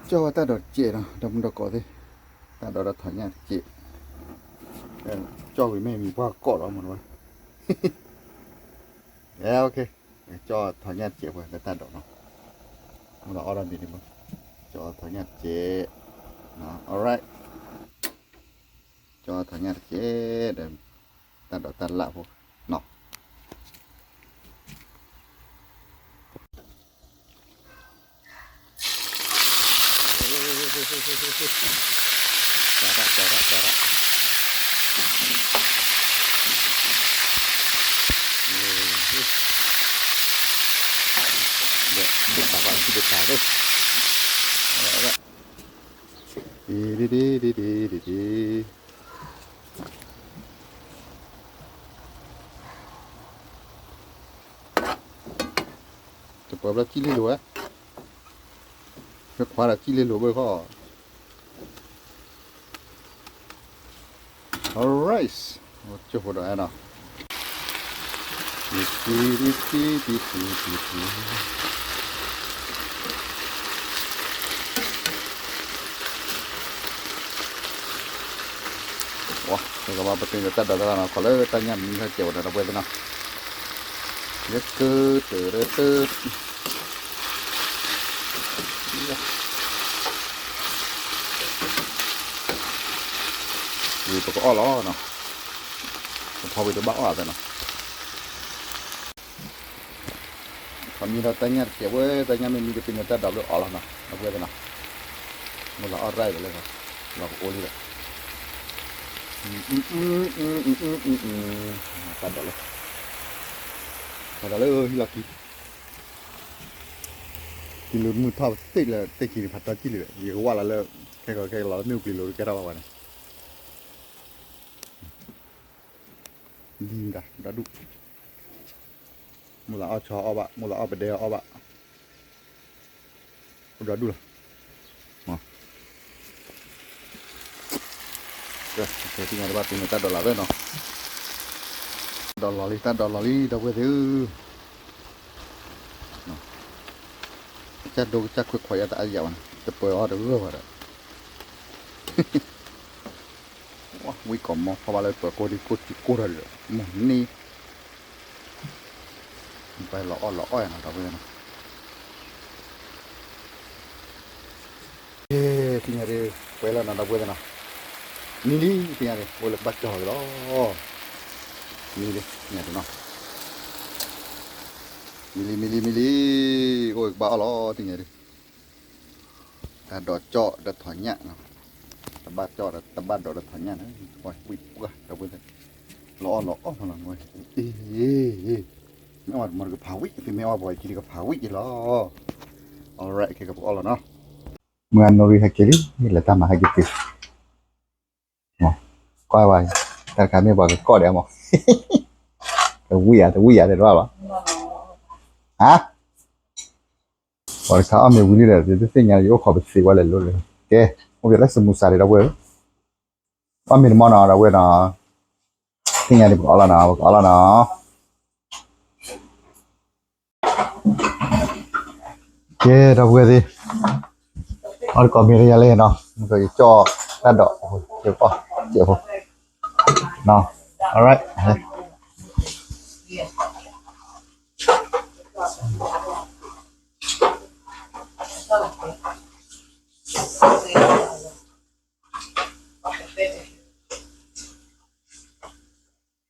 ကၠီၣ်ဝဲတၢ်ဒိးတစဲးနီၤ ဒီမုၢ်ဒီကိးသ့ၣ်, တၢ်ဒိးဒီးထီၣ်ညၣ်တစဲး, ကၠီၣ်ဝံၤမ့ၢ်မံၤပှၢ်ကီးလီၤမးနီၤ, ကၠီၣ်ထီၣ်ညၣ်တစဲးဝဲလၢတၢ်ဒိးနီၤ, မ့ၢ်လီၤအီၣ်ဒီးမံၤန့ၣ်မး, ကၠီၣ်ထီၣ်ညၣ်တစဲး, alright, ကၠီၣ်ထီၣ်ညၣ်တစဲးဒီး တၢ်ဒိးတၢ်လၢ်ဖိနီၤ. တပှဲၤဘျီကံၣ်လ့လိာ်ဝဲ, ခွဲးခွါဒီးကံၣ်လ့လိာ်ဘၣ်ဃီ, alright, ကၠိၢ်ဖိဒီးနီၤ, ဝဲကဘၣ်ပတုာ်ဒီးတၢ်ဒိးတၢ်လၢ်နီၤ ခီလၢတၢ်ညၣ်မံၤဟဲကဲးဝဲဒီး ဒီပုၢ်ဝဲၢ်သ့ၣ်နီၤ, ယကတၢၢ်တၢၢ် ဝံၤပကအီၣ်လီၤနီၤ, ပဖီဝံၤတဘၣ်အီၣ်သ့နီၤ, ခီမံဒီးတၢ်ညၣ်တစဲးဝဲ တၢ်ညၣ်မ့ၢ်မံဒီးပတုာ်န့ၢ်တၢ်ဒိးဘျုးအီၣ်လီၤနီၤ ဒီပုၢ်ဝဲၢ်သ့ၣ်နီၤ, မ့ၢ်လီၤအီၣ်ရၢၣ်ဒီးလၢ, လီၤကအိၣ်လံဒီး တၢ်ဒိးလၢ, တၢ်ဒိးလၢဟံၣ်လီၢ်ခံ, ကံၣ်လ့မုၢ်ထီၣ်သ့ၣ်လၢတ့ၢ်ခံန့ၣ် ဖးတီကံၣ်လ့ဝဲ ယကဝၢ်လီၤလၢ, ခဲကီခဲကလီၤလၢမ့ၣ်အူပျံၤလိၤကဲထီၣ်ဘၣ်ဝဲန့ၣ်, ဒ်မတၤဒီဒူၣ်, မိၢ်လၢအီၣ်ဆီအီၣ်ဘၣ် မိၢ်လၢအီၣ်ပဒဲအီၣ်ဘၣ်, အိၣ်ဒီဒူၣ်လီၤ. တၢ်ဒိးလီၤလံ တၢ်ဒိးလီၤလံ ဒီပုၢ်ဝဲၢ်သ့ၣ်ဧၢ, ကစၢ်ဒိကစၢ်ခွဲးခွါယၤတအါယၤဘၣ်န့ၣ် တပၢၤအီၣ်တဂၢၢ်ဘၣ်ဒီး, ဝံကိးမီၤဖီဘၣ်လၢပၢၤကိၢ်ဒံကိၢ်ထံကိၢ်ထီၣ်ဒီး မ့ၢ်န့ၣ် ပလီၤအီၣ်လီၤအီၣ်ယၤနီၤ ဒီပုၢ်ဝဲၢ်နီၤ, သ့ၣ်ညါဒ် ပှဲၤလီၤနီၤ ဒီပုၢ်ဝဲၢ်နီၤ, မံလံ သ့ၣ်ညါဒ် အိၣ်လၢကဘၣ်ကၠီၣ်လီၤက့ၤလီၤ, မံလံ သ့ၣ်ညါဒ်နီၤ, မံလံ မံလံ မံလံ, အိၣ်ကဘၣ်အီၣ်လီၤ သ့ၣ်ညါဒ် တၢ်ဒိးကၠီၣ်ဒီးထီၣ်ညၣ်, တဘၣ်ကၠီၣ်ဒီးတဘၣ်ဒိးဒီးထီၣ်ညၣ်န့ၣ် ဝံပှၢ်ဒီပုၢ်ဝဲၢ်, လီၤအီၣ်လီၤအီၣ်ဖးလီၤနဝဲ, အ့, မ့ၢ်အီၣ်မ့ၢ်တကဖးဝံၣ် သုမ့ၢ်အီၣ်ပှၤအံၤကလံကဖးဝံၣ်က့ၤလီၤ, alright ခဲကပကအီၣ်လီၤနီၤ, မုၢ်အနိရံဟဲက့ၤလံ လဲၤတၢ်မၤဟဲက့ၤက့ၤ ကွၢ်ဝဲ, တၢ်တခါမ့ၢ်ပှၤကကိးဒံးမး, တဝံၣ်ဧါ တဝံၣ်ဧါ တဲတဘၣ်ဘၣ်, ဟါ, ပှၤတခါအီၣ်မ့ၤဝံၤလံဒီး ယတသ့ၣ်ညါ ယအိၣ်ခိးပသံဝဲလဲၤလိၤလၢ, ကဲ, အိၣ်ပှၤလၢစမူစးဒံးဒီပုၢ်ဝဲၢ်, အီၣ်မ့ၤတမီၢ်နီၤ ဒီပုၢ်ဝဲၢ်နီၤ, သ့ၣ်ညါဒံးပကအီၣ်လီၤနီၤ ပကအီၣ်လီၤနီၤ ကဲ ဒီပုၢ်ဝဲၢ်သ့ၣ်, အီၣ်တကိးမ့ၤလၢယၤလဲၣ်နီၤ, မ့ၢ်ကီးယကၠီၣ်တၢ်ဒိး, ယကအီၣ်, ကဲဖိ, နီၤ, alright,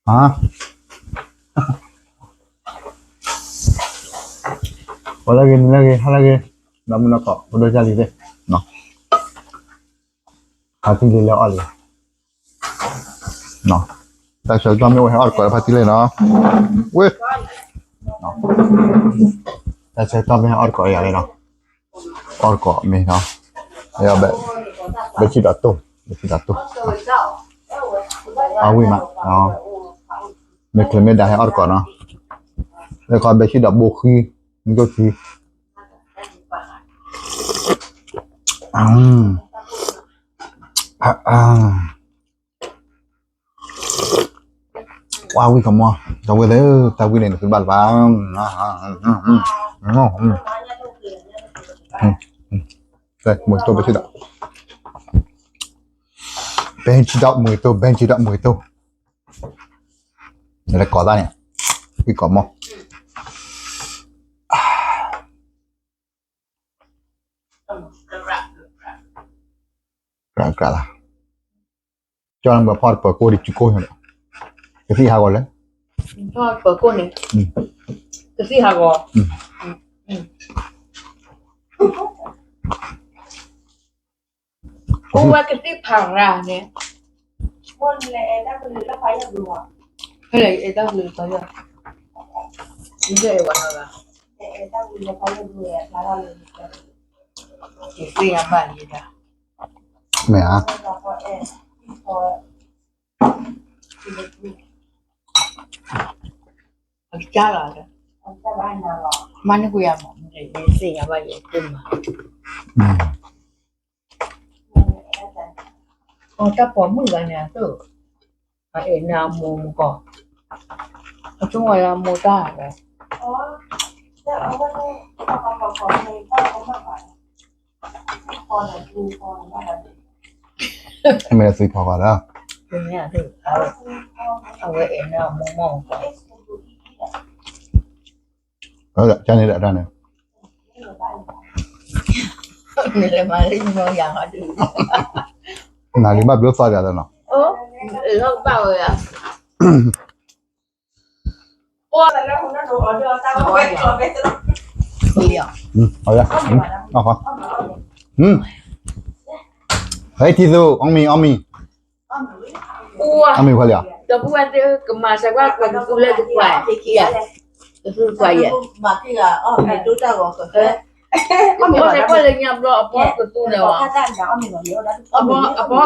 ဟါ, ပှၤလၢဂ့ၤ နံၤလၢဂ့ၤ ဟါလၢဂ့ၤ, ဒီမုၢ်နီၢ်ကီး ပဒိၣ်ကၢ်လံၤသ့ၣ်, ဖါတံၢ်လံလၢအီၣ်လံ, တၢ်ဆၢကတီၢ်မ့ၢ်ဝဲဟဲအီၣ်တကိးလၢဖါတံၢ်လံနီၤ, ဝ့ၢ်, တၢ်ဆၢကတီၢ်မ့ၢ်ဟဲအီၣ်တကိးလၢယၤလံနီၤ, အီၣ်တကိးမ့ၢ်နီၤ, ဘဲဆံဒီးတိၢ်, ဘဲဆံဒီးတိၢ်, အဝံၣ်မး, မ့ၢ်ချ့မ့ၢ်ဒါဟဲအီၣ်တကိးနီၤ, လၢခီဘဲဆံဒီးဘိဃံ, မ့ၢ်ကၠိၣ်ဃံ ကွၢ်ဝံၣ်ကမီၤ, ဒီပုၢ်ဝဲၢ်သ့ၣ်, တၢ်ဝံၣ်န့ၣ် နသုဘၣ်တဘၣ်, အ မူးတိၢ် ဘဲဆံးဒီး, ဘဲဆံးဒီး မူးတိၢ် ဘဲဆံးဒီး မူးတိၢ်, လဲၤကိးသးန့ၣ်, ဟံၣ်ကိးမီၢ်, ကြၢးကြၢးလီၤ, ကၠီနမ့ၢ်ဖီၣ်တပၢၤကိၢ်ဒီး စုကိၢ်ညါဒီး, ကသံၣ်ဟးဂီၤလဲၣ်, ဖီၣ်တပၢၤကိၢ်န့ၣ်, ကသံၣ်ဟးဂီၤ, အိၣ်ဝဲကသံၣ်ဖးရၤန့ၣ်, ဖဲလဲၣ် ယအဲၣ်တၢ်ကလုၢ်လၢဖးယၢ်, ယအဲၣ်ဝဲနီၤ, ယသ့ၣ်ညါဘၣ်ယဲဒၣ်, မ့ၢ်ဧါ, အကစၢ်လီၤ, မၤန့ၢ်ကွံာ်ယၤမး, ယသ့ၣ်ညါဘၣ်ယဲတမး, တၢ်ပိာ်မုၣ်ဂၤန့ၣ်အသိး, အအဲၣ်နၤအမိၢ်မူကီၢ်, အဆိကမိၣ်လၢမိၢ်တၢ်လီၤ, မ့ၢ်လၢသုဖီဃီဒီး, အဝဲအဲၣ်နၤအမိၢ်မူကီၢ်, ကန့ၣ်ဒီးတၢ်န့ၣ်, နလၢမၤလၢယမိၢ်ယၤဟီဒုး, နၤလံဘၣ်ဘျိသီဒၣ်လၢနီၤ, ဘၣ်ဝဲယၤ, ဟဲထံသူ အီၣ်မံၤ အီၣ်မံၤ, အီၣ်မံၤဖဲလံ, ဒီပုၢ်ဝဲၢ်သ့ၣ်ကမၤစၢၤကွၢ်ကသူလၢတကွၢ်, ကသူတကွၢ်ယဲ, အီၣ်မံၤဖဲလံညါဘျီအဖီကသူန့ၣ်, အဖီက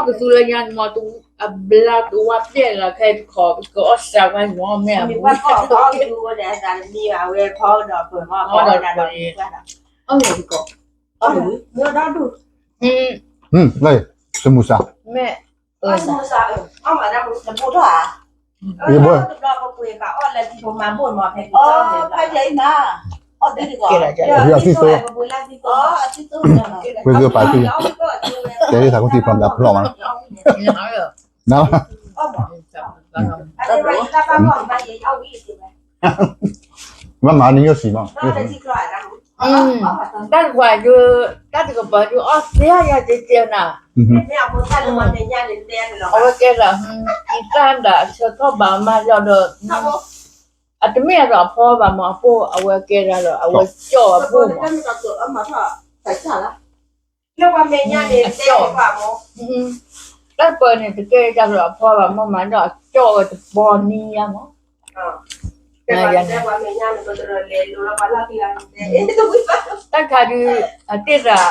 သူလၢညါမ့ၢ် အဘျါတဝါပျဲၢ်လီၤ ခဲအံၤတခီ ကအီၣ်စှၤဝဲညီမ့ၢ်အမူ, အီၣ်ဒီးပှၤန့ၣ်, အီၣ်ဒီးပှၤန့ၣ်, အီၣ်မ့ၢ်တကီး, အီၣ်မ့ၢ်, စမူစါ, မ့ၢ်, ယဘိ, အီၣ်သံသိ, ပှ့ၤသ့ပာ်သံ, တဲသးခိၣ်သံဖျီမးဖျီမးနီၤ, န မ့ၢ်မၤန့ၣ်ညိၣ်စံးမး, တၢ်တကွၢ်ဒုး, တၢ်တကပၤဒုးအီၣ်သ့ယၤကဲကဲနၤ, အဝဲကဲလီၤ, အံသၣ်ဒၣ်အဆၢထီၣ်ဘၣ်မၤလီၤဒီး, အတမ့ၢ်အဒီးအဖီဘၣ်မး အပိၢ်အဝဲကဲဒၣ်လီၤ အဝဲကၠီၣ်အပိၢ်မး, တၢ်ပၢၢ်န့ၣ် တကဲတၢ်လီၤအဖီဘၣ်မး မၤဒီးအကၠီၣ်ဝဲတပီၤနံၤယါမး, တၢ်ခါဒုး, အတ့ၢ်သး,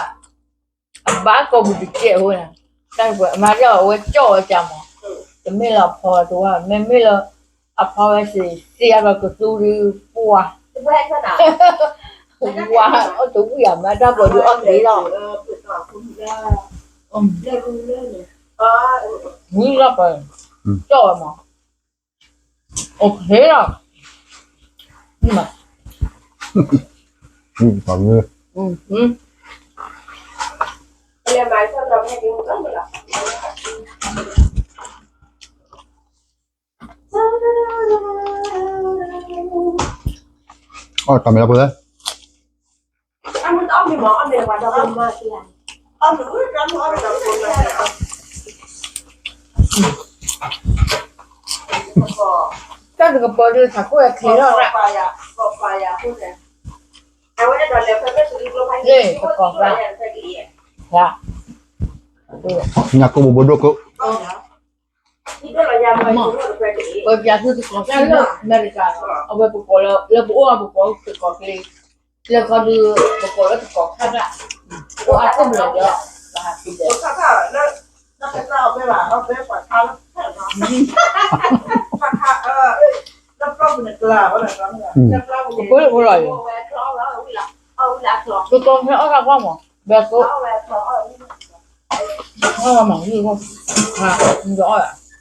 အဘၣ်ကိာ်ပူၤတကဲးအဃိန့ၣ်, တၢ်ပၢၢ်မၤဒီးအဝဲကၠီၣ်ဝဲကၢ်မး, တမ့ၢ်လၢအဖီတဝါ မ့မ့ၢ်လၢ, အဖီဝဲစ့ၢ် စ့ၢ်အါဒီးကသူဒုးပှၤ, ဝါ, အတဝံၣ်အမၤတၢ်ပၢၢ်ဒုးအီၣ်သ့လီၤ, ဝံၣ်လီၤပၢၢ်, ကၠီၣ်ဝဲမး, အိၣ်ဖဲလီၤ, မး, အီၣ်တၢ်မ့ၢ်လၢပှဲၤလဲၣ်, တၢ်တကပၤဒုးထးခိၣ်ဝဲချ့ထီၣ်ရၣ်, လ့ၣ်တကီၢ်သၣ်, ညၣ်ကိၢ်ဘိဘိဒိၣ်ကိၢ်, ပပျးသုတကီၢ်သၣ်လၢအမဲရကၤ, အဝဲပကိးလၢပအိၣ်အပကိးတကီၢ်ချ့, လၢခီဒုး, ပကိးလၢတကီၢ်ခါတၢ်, အိၣ်အါကိၢ်ဘျီဒီး, ပဟးဖံးဒီး, ပကိးလၢဖိလီၤ, တကီၢ်ဖဲအီၣ်တၢ်ကွၢ်မး, ဘဲကိး, အီၣ်မး, အီၣ်ဝံၣ်မး,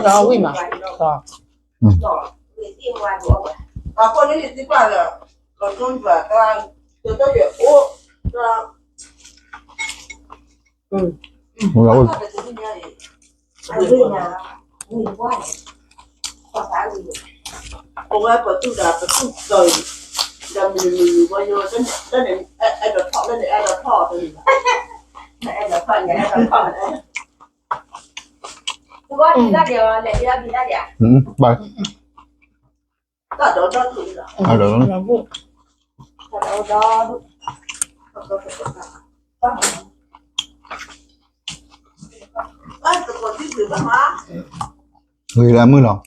အဃိန့ၣ်သံကွၢ်ဒီး, လီၤတိၢ်ယွၤ, တၢ်ယွၤအိၣ်, တၢ်ယွၤ, အဝဲပသူၣ်ဒီးပသူၣ်ကၢၤ, ဒီးမုၢ်မုၢ်မုၢ်ဝဲယိ တန့ၣ်အဲၣ်ဒိးထီၣ် လၢန့ၣ်အဲၣ်ဒိးထီၣ်တန့ၣ်ဘၣ်, အဲၣ်ဒိးထီၣ်န့ၣ် အဲၣ်ဒိးထီၣ်န့ၣ်, ဘၣ်, တၢ်ဒီးဒီဒူၣ်လီၤ, တၢ်ဒီးဒီဒူၣ်, ဂ့ၤလၢအမုၢ်လီၤ,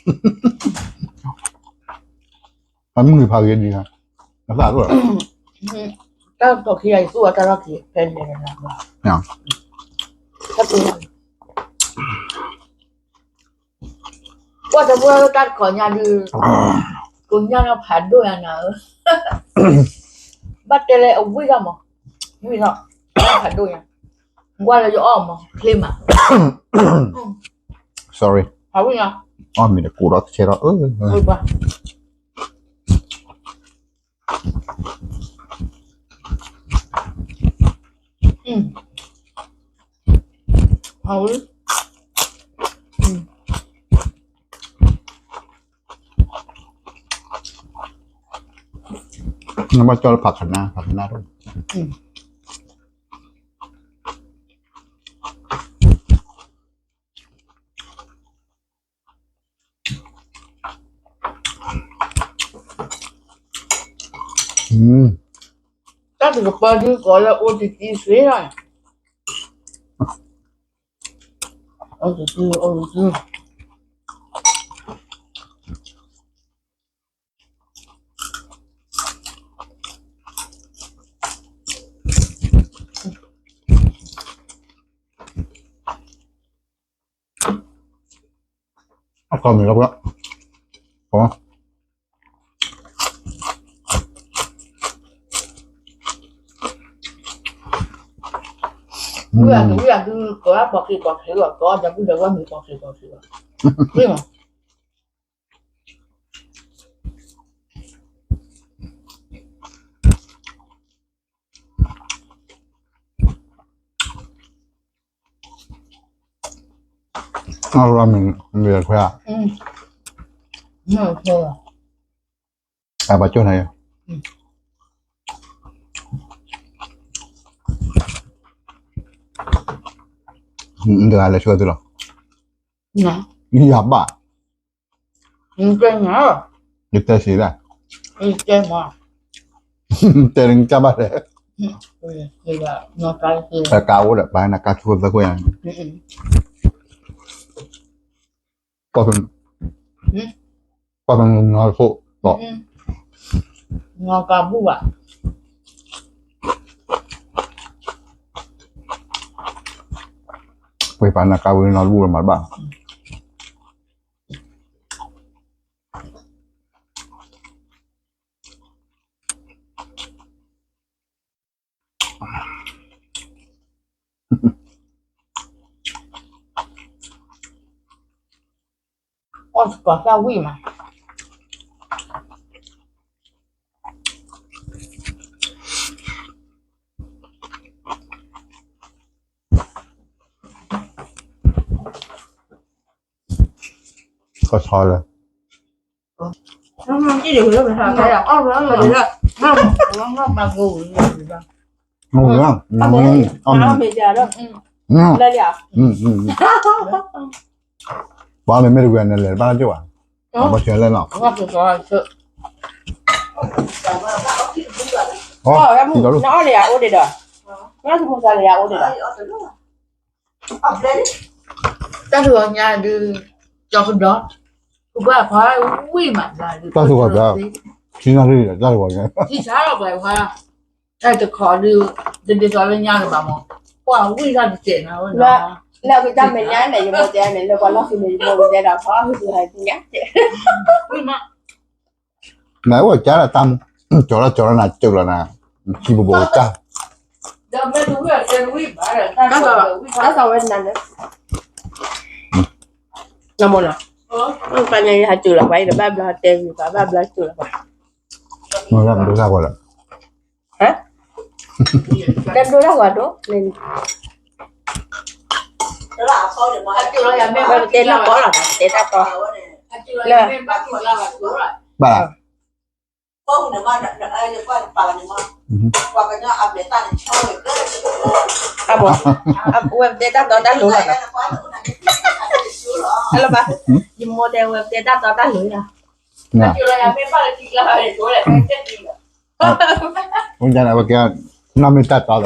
အမုၢ်ဂ့ၤဖးဂ့ၤဒံး, အသၣ်ဒိၣ်လီၤ, တၢ်ကီၢ်ခံဂၤအံၤသူၣ်အတၢ်ထီၣ်က့ၤဖဲလဲၣ်, ကွၢ်တဘၣ်တၢ်တခီညါဒုး, ကိးညါလီၤဖးဒိၣ်ယၤနၤဧၢ, ဘၣ်တဲလၢအဝံၣ်ထီၣ်မး, ဝံၣ်ထီၣ်, ဖးဒိၣ်ယၤ, ကွၢ်လၢယအီၣ်မး ချ့မး, sorry, အီၣ်မ့ၢ်တကိးဒီးတဆဲးဒီး, နဘၣ်ကၠီလၢဖးခနါ ဖးခနါ, တၢ်တကပၤဒုးကိးလၢအိၣ်တံၢ်တံၢ်သ့လီၤ, အိၣ်တံၢ်တံၢ်, အိၣ်တံၢ်တံၢ်, အကီၢ်မ့ၢ်လီၤပှၤ, ဝံၤအံၤ ဝံၤအံၤဒုး ကိးလၢပှၤခ့ပှၤခ့လီၤ, ကိးဒီပုၢ်ဒီဝဲၢ်မ့ၢ်ပှၤခ့ပှၤခ့လီၤ, မ့ၢ်မး အရၢမ့ၢ်မ့ၢ်ခွဲး, အဘၣ်ကၠိၣ်နၤ, တဂၤလဲၤဆှၢသုလီၤ, ယဘၣ်, ယတဲစံးဒၣ်, တဲနကဘၣ်လဲၣ်, ကါအိၣ်ဒီး ပှၤနကါဆူသၢခိၣ်ယါ, ပှၤဖဲနီၤခိၣ်, နီၤကါဘူၣ်ဘၣ်, ပှၤဖဲနီၤကါဝံၤနီၤတဘူၣ်မၤတဘၣ် အီၣ်စကီးသၣ်ဝံၣ်မး, ကဆီလၢ ပှၤမ့မ့ၢ်တဝံၤန့ၣ်လဲၤတဘၣ်ကၠိၣ်ဘၣ်, ဘၣ်ဆၢလဲၣ်နီၤ, နအီၣ်လၢယၤအိၣ်ဒံးဒီး, တၢ်တဂီၤညါဒုး, ကၠီကဒီး, ပှၤဝံၣ်မး, တၢ်တဂီၤညါ, ထံဆါလီၤပှၤခွါ, တၢ်တခီဒုး, တဒ်သိးလၢညါလၢၤဘၣ်မး, ပှၤဝံၣ်တၢ်တစဲးနီၤ, လၢကစၢ်မဲာ်ညါန့ၣ် ယမိၢ်တဲန့ၣ် လၢပှၤလီၢ်ခံန့ၣ် ယမိၢ်တဲဒီး ပှၤဝံၣ်တၢ်တစဲး, မ့ၢ်အိၣ်ကါလၢတၢ်မူ, ကၠီလီၤကၠီလီၤနၤကၠိၣ်လီၤနၤ, ခံဘိဘိကၢ်, တၢ်သးဝဲနၤန့ၣ်, နမ့ၢ်နီၤ, ပှၤညါယဟးကၠိၣ်လီၤပှၤအံၤဒီး ဘၣ်ဘျီတဲဝံၤပှၤ ဘၣ်ဘျီကၠိၣ်လီၤပှၤ, မ့ၢ်ဒိၣ်တၢ်ဂီၤလီၤ, ဟါ, တၢ်ဒိၣ်တၢ်ဂီၤဒိၣ်န့ၣ်, ဝဲပတဲလၢကီးလီၤ, ပတဲတၢ်တီ, လၢ, ဘၣ်, အဘီ, ဝဲပတဲတၢ်တီတၢ်လိၤလီၤ, လၢဘၣ်, ယမိၢ်တဲဝဲပတဲတၢ်တီတၢ်လိၤလီၤ, ဝဲကဲ, နီၢ်မ့ၢ်တၢ်တီ, နီၢ်တၢ်တီ, နီၢ်တၢ်မ့ၢ်တၢ်တီ, တနီၢ်မ့ၢ်ဝံၤဒီး, လၢအိၣ်ဒၣ်အံၤနီၤ, တၢ်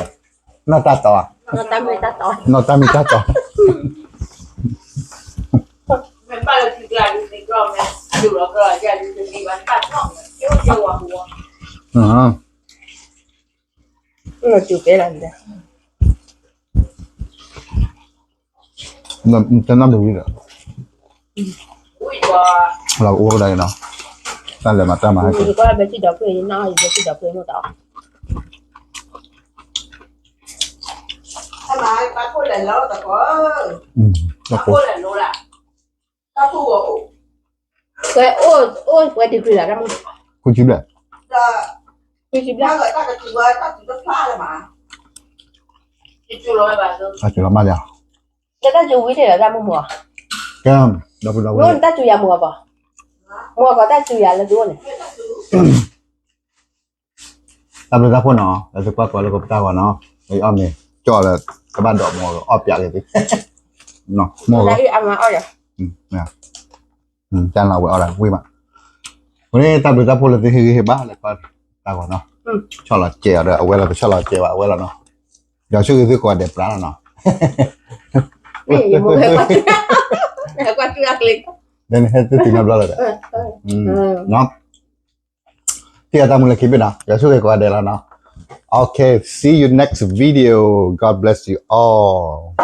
လဲၤမၤတၢ်မၤဟဲက့ၤ, တၢ်ဖိ, ဝဲအိၣ်ဝဲ degree လီၤ, ဃုဆံဘျဲၣ်, ဃုဆံဘျဲၣ်, တၢ်စူၤလီၤမးလီၤ, တၢ်စူၤဝံၤန့ၣ်လီၤ တၢ်မိၢ်မိၢ်, ကဲ, ဒီပုၢ်ဒီဝဲၢ်, တၢ်စူၤယၤမိၢ်အီၤဘၣ်, မိၢ်အီၤကီးတၢ်စူၤယၤလၢသုအိၣ်န့ၣ် တၢ်ဘျုးတၢ်ဖှိၣ်နီၤ, လၢသုကွၢ်ကီလၢကပတၢ်ဂီၤနီၤ, အီၣ်မ့ၤ, ကၠီလၢ, ကဘၣ်ဒိးမိၢ်အီၣ်ပၠးက့ၤသ့, မိၢ်, တၢ်လီၤဝဲအီၣ်ဒၣ်ဝံၣ်မး, ဝဲန့ၣ်တၢ်ဘျုးတၢ်ဖှိၣ်လၢသုဟ့ၣ်ဂံၢ်ဟ့ၣ်ဘါလၢကပတၢ်ဂီၤနီၤ, ဆီၣ်လီၤစဲးအီၤဒီး အဝဲလီၤတဆီၣ်လီၤစဲးဘၣ် အဝဲလီၤနီၤ, ဒီးဆိၣ်ဂ့ၤသုကိးဂၤဒဲးပျၢ်လီၤနီၤ, ကွၢ်တုၢ်အကျဲ, ဟဲသုသ့ၣ်နီၣ်ဘျီလီၤဒီး, ထံၣ်အတၢ်မူလၢခံဘ့ၣ်နီၤ, ယွၤဆိၣ်ဂ့ၤကိးဂၤဒဲးလီၤနီၤ, Okay, see you next video. God bless you all.